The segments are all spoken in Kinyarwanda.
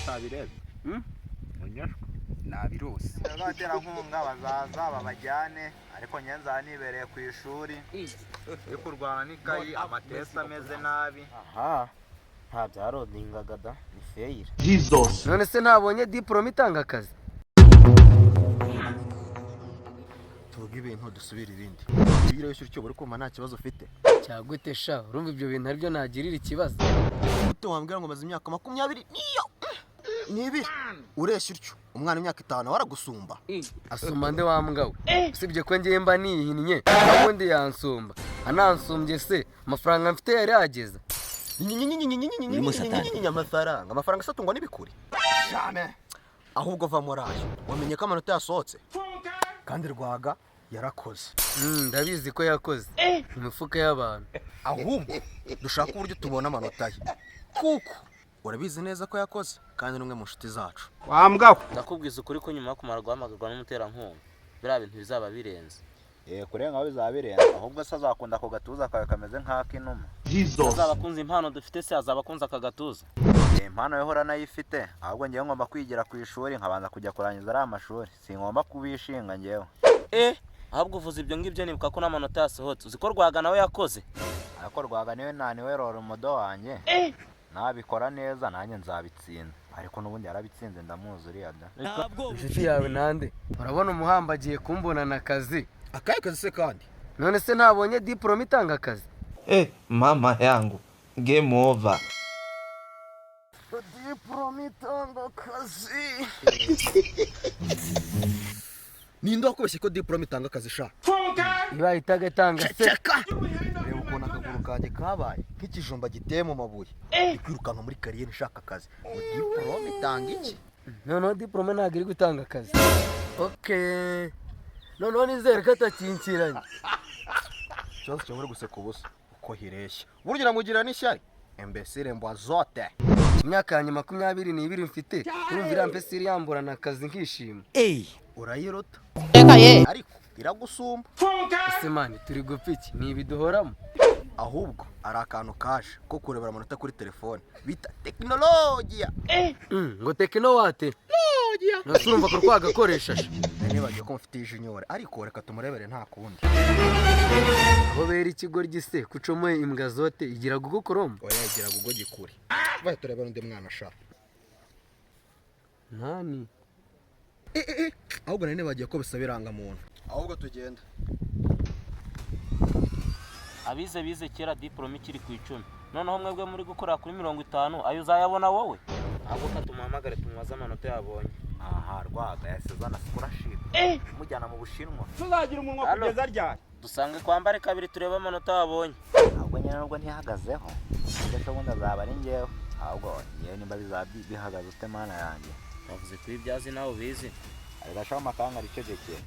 utabirebye? Munyashwa. Nabirose. Abaterankunga bazaza babajyane, ariko njye nzaba nibereye ku ishuri, uri kurwana n'ikayi, amatesite ameze nabi. Aha nta byarodingaga da, ni fail. None se ntabonye diporome itanga akazi? Tuvuge ibintu, dusubire ibindi. Iyo ureshya utyo uri kumva nta kibazo ufite. Cyagute sha? Urumva ibyo bintu aribyo nagirira ikibazo? Ute wambwira ngo maze imyaka 22 ureshya utyo, umwana imyaka 5 waragusumba? Asumba nde wa mbwa we? Usibye ko ngiye mba nihinnye, ubundi yansumba anansumbye se amafaranga mfite yari yageza? Urimo satani. Amafaranga se atungwa n'ibikuri? Ahubwo va muri ayo, wamenye ko amanota yasohotse kandi Rwaga yarakoze. Ndabizi ko yakoze mu mifuka y'abantu. Ahubwo dushaka uburyo tubona amanota ye, kuko urabizi neza ko yakoze kandi n'umwe mu nshuti zacu. Ndakubwiza ukuri ko nyuma yo kumara guhamagarwa n'umuterankunga, biriya bintu bizaba birenze. Kurenga aho bizaba birenze. Ahubwo se azakunda ako gatuza kawe kameze nk'ak'inuma? Azaba akunze impano dufite se? Azaba akunze aka gatuza? Impano yo hora nayifite. Ahubwo ngewe ngomba kwigira ku ishuri, nkabanza kujya kurangiza ariya mashuri. Singomba kubishinga ngewe. Ahubwo uvuze ibyo ngibyo nibuka ko n'amanota yasohotse. Uzi ko Rwaga nawe yakoze? Ariko Rwaga niwe naniwe rora umudo wanjye. Nabikora neza nanjye nzabitsinda, ariko n'ubundi yarabitsinze, ndamuzi uriya da. Inshuti yawe nande? Urabona umuhamba agiye kumbonana akazi. Akahe kazi se kandi? None se ntabonye diporome itanga akazi? Mama yangu, game over. Diporome itanga akazi? Ninde wakubeshye ko diporome itanga akazi sha? Ibaye itagatanga se? Ceceka! Reba ukuntu akaguru kanjye kabaye nk'ikijumba giteye mu mabuye, ndi kwirukanka muri kariyeri nshaka akazi, ngo diporome itanga iki? Noneho diporome ntabwo iri gutanga akazi. Okay, noneho nizere ko atakinkiranye. Ikibazo cyawe, uri guseka ubusa uko hireshya, burya uramugira n'ishyari, imbesire mbwa zote. Imyaka yanjye 22 mfite, urumva iriya mpesiri yamburana akazi nkishima? Urayiruta ariko iragusumba. Ese man, turi gupfa iki? Ni ibi duhoramo. Ahubwo ari akantu kaje ko kurebera amanota kuri telefone bita tekinologiya. Ngo tekino wate? Nose urumva ko twagakoresha sha? Nibagiwe ko mufite ijinyore, ariko reka tumurebere, nta kundi. Aho bera ikigoryi se kucomoye imbwa zote igira Google Chrome? Oya, igira Google gikuri. Bahe turebere undi mwana sha. Nani? Ahubwo nari nibagiwe ko bisaba irangamuntu. Ahubwo tugenda. Abize bize kera diporome ikiri ku 10, noneho mwebwe muri gukora kuri 50, ayo uzayabona wowe? Ahubwo ka tumuhamagare tumubaze amanota yabonye. Aha Rwaga yasize ana scholarship imujyana mu Bushinwa. Tuzagira umunwa Halo. kugeza ryari? Dusange kwambare kabiri turebe amanota wabonye. Ahubwo nyine nubwo ntihagazeho, ndetse ubundi azaba ari ngewe. Ahubwo ngewe nimba bizaba bihagaze ute, Mana yanjye? Bavuze ko ibyazi nawe ubizi. Agashaho amakanga aricecekeye.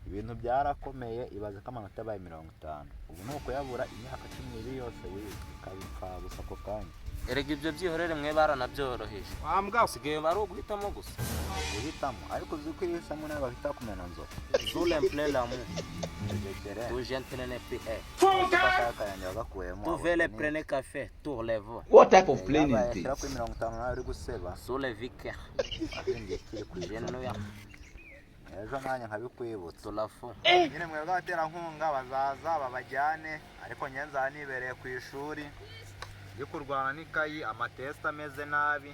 Ibintu byarakomeye. Ibaze ko amanota yabaye 50, ubu ni ukuyabura imyaka 12 yose wize ikaba imfabusa ako kanya. Erega ibyo byihorere, mwe baranabyoroheje. Wa mbwa we. Usigaye ari uguhitamo gusa. Guhitamo, ariko uzi ko iyo uhisemo nawe bahita bakumena nzoka. Zule mple lamu. Cecekere. Tu jentrene pe. Akaya yanjye wagakuyemo. Tu vele prene café tour levo. What type of plane is Yashyira this? kuri 50 nawe uri guseba. Sous le vicaire. Ahingiye kiri ku 10. Jenuya. Ejo nanjye nkabikwibutsa. Tulafu. Nyine mwebwe abaterankunga bazaza babajyane, ariko njye nzaba nibereye ku ishuri, ndi kurwana n'ikayi, amatesite ameze nabi.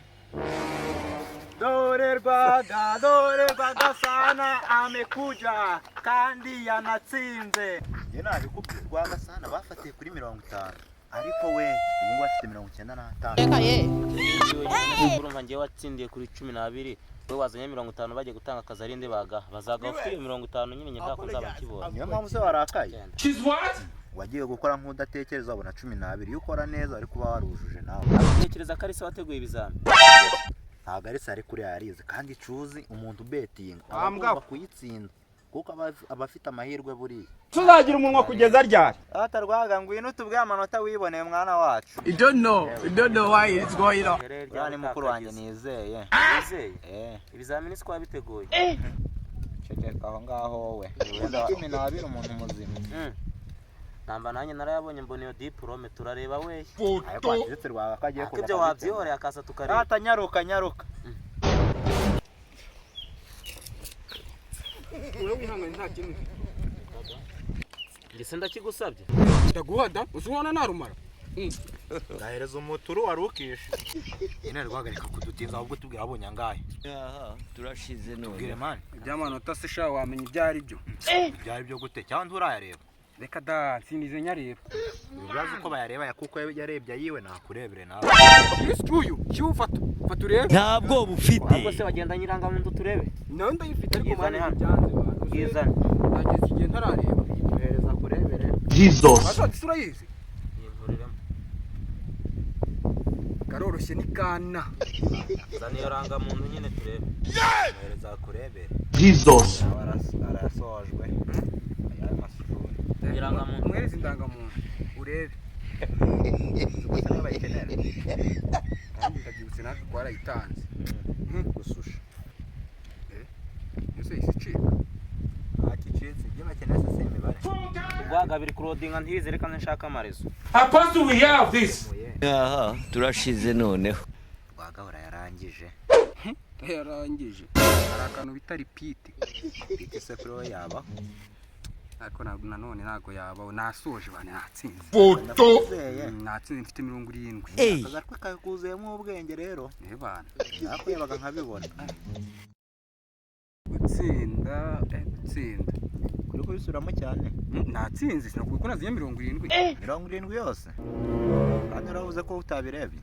Dore Rwaga, dore Rwagasana amekuja kandi yanatsinze. Njye nabikubwiye, Rwagasana bafatiye kuri 50, ariko we ubu ngubu afite 95. Urumva ngewe watsindiye kuri 12, we wazanye 50, bagiye gutanga akazi ari nde bagaha? Bazagaha ufite iyo 50 nyine, njye ntako nzaba nkibonye. Niyo mpamvu se warakaye? Wagiye gukora nk'udatekereza, wabona 12. Iyo ukora neza wari kuba warujuje nawe. Tekereza ko ari se wateguye ibizami. Ntabwo ari sari kuriya yarize, kandi cuzi umuntu ubetinga aba Wa mbwa agomba kuyitsinda, kuko aba afite amahirwe buriya. Tuzagira umunwa kugeza ryari? Atarwaga, ngwino utubwiye amanota wiboneye, mwana wacu. You don't know. You don't know why it's going on. Uriya ni mukuru wanjye nizeye. Wizeye? Eh. Ibizamini siko wabiteguye? Ceceka aho ngaho wowe. Wenda 12, umuntu muzima. Namba nanjye narayabonye, mbona iyo diporome, turareba we. Ariko wacecetse, Rwaga ko agiye Ariko kuza ibyo akabitsinda. wabyihoreye akaza tukareba. Ata nyaruka, nyaruka. Wowe wihangane, nta kintu mfite. Njye se ndakigusabye? Ndaguha da, uzi ubona narumara. Gahereza umuturu wari ukishe nyine. Rwagarika kudutinza, ahubwo tubwira abonye angahe. Aha, turashize none. Tubwire man. Iby'amanota se sha, wamenya ibyo ari byo? Byari byo gute? Cyangwa nturayareba? Reka da, sinize nyareba. Urazi uko bayareba ya, kuko yarebye ayiwe, nakurebere nawe. Yesu, uyu kiwufata, fata urebe. Ntabwo bufite. Ahubwo se wagenda nyirangamuntu turebe? Nawe ndayifite, ariko Yizane mwana hano. byanze bana. Yizane. Nageze igihe ntarareba. Yohereza kurebere. Washatse urayizi. Yinkuriremo. Karoroshye, ni kana. Zana iyo rangamuntu nyine turebe. Yohereza kurebere. Nawe arasojwe aya mashuri. Irangamuntu. Umwereze indangamuntu urebe. Gusa niba bayikenera. Kandi ndabyibutse, natwe twarayitanze. Gususha. Ese isi icika? Ntakicitse, ibyo bakeneye se si imibare? Rwaga, biri kurodinga, ntibize. Reka nshaka amarezo. Aha, turashize noneho. Rwagahora yarangije. Yarangije, hari akantu bita repeat. Iki se kuri we yaba? Ariko ntabwo nanone, ntabwo yabaho. Nasoje bane, natsinze. Ndakwizeye. Natsinze, mfite 70. Akazi kakuzuyemo ubwenge rero. Eh bana. Nakurebaga nkabibona. Gutsinda, gutsinda. Kuri kubisubiramo cyane. Natsinze, sinakubwiye ko nazinye 70? 70 yose, kandi uravuze ko utabirebye.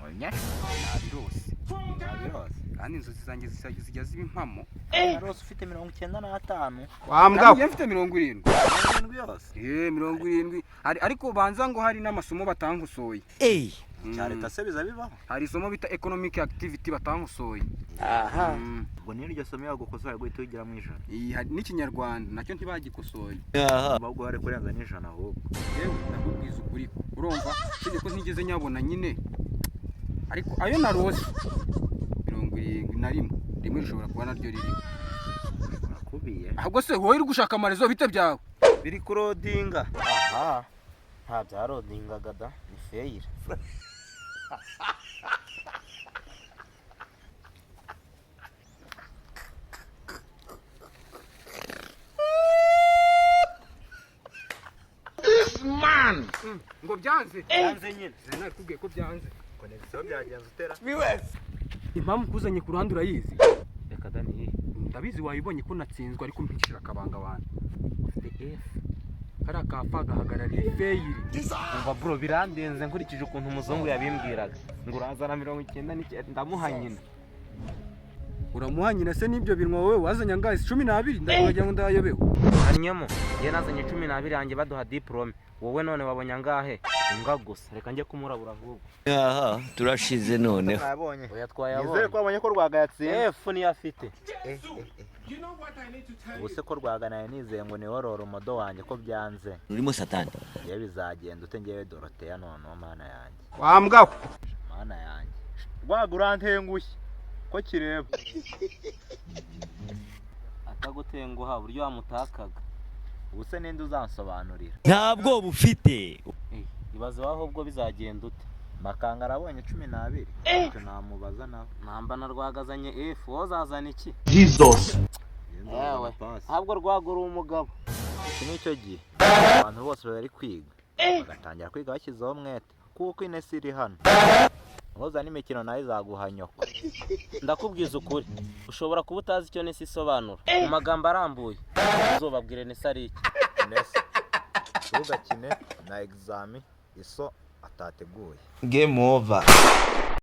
Onya. Nabirose. Nabirose. Kandi inzozi zanjye zijya ziba impamo. Narose ufite 95. Kandi njye mfite 70. 70 yose. 70. Ariko banza ngo hari n'amasomo batankosoye. Cya leta se biza bibaho? Hari isomo bita economic activity batankosoye. Ubwo niyo iryo somo yagukosora guhita ugira mu 100. Iyi hari n'ikinyarwanda nacyo ntibagikosoye. Ahubwo bari kurenza n'ijana ahubwo. Yewe, ndakubwiza ukuri ko urumva usibye ko ntigeze nyabona nyine, ariko ayo narose 71, rimwe rishobora kuba naryo ririho. Urakubiye. Ahubwo se wowe uri gushaka amarezo, bite byawe? Biri kurodinga. Aha nta byarodingaga da, ni fail. Ngo byanze? Byanze nyine. Nakubwiye ko byanze. Connexion byagenze utera. Impamvu kuzanye ku ruhande urayizi. Reka da, ni Ndabizi, wayibonye ko natsinzwe, ariko mpishira akabanga abantu. Ufite F. Kariya kafa gahagarariye fail. Umva bro, birandenze nkurikije ukuntu umuzungu yabimbwiraga ngo urazana 99, ndamuha nyina. Uramuha nyina se n'ibyo binwa? Wowe wazanye angahe? 12? Ndagira ngo ndayobewe. Hanyuma njye nazanye 12 yanjye baduha diporome. Wowe none wabonye angahe? Imbwa gusa, reka njye kumurabura ahubwo. Aha, turashize noneho. Mwabonye? Oya, Nizere twayabonye. ko wabonye ko Rwaga yatsinze. F niyo afite. Ubu se ko Rwaga nawe nizeye ngo niworore umudo wanjye, ko byanze? Urimo satani. Ngewe bizagenda ute? Ngewe Doroteya noneho, mana yanjye. Wambwaho. Mana yanjye, Rwaga urantengushye ko kireba. Atagutenguha uburyo wamutakaga. Ubu se ninde uzansobanurira? Ntabwo bufite. Ibaze wowe ahubwo bizagenda ute? Makanga arabonye 12, icyo namubaza nawe. Namba na Rwagazanye F, wowe uzazana iki? Yewe. Yewe, ahubwo Rwaga uri umugabo. Iki ni cyo gihe abantu bose bari kwiga, bagatangira kwiga bashyizeho umwete, kuko inesi iri hano ntuza n'imikino nayo izaguha nyoko. Ndakubwiza ukuri, ushobora kuba utazi icyo nesi isobanura mu magambo arambuye. Uzobabwire nesi ari iki? Nesi, ntugakine na egizami iso atateguye. Game over.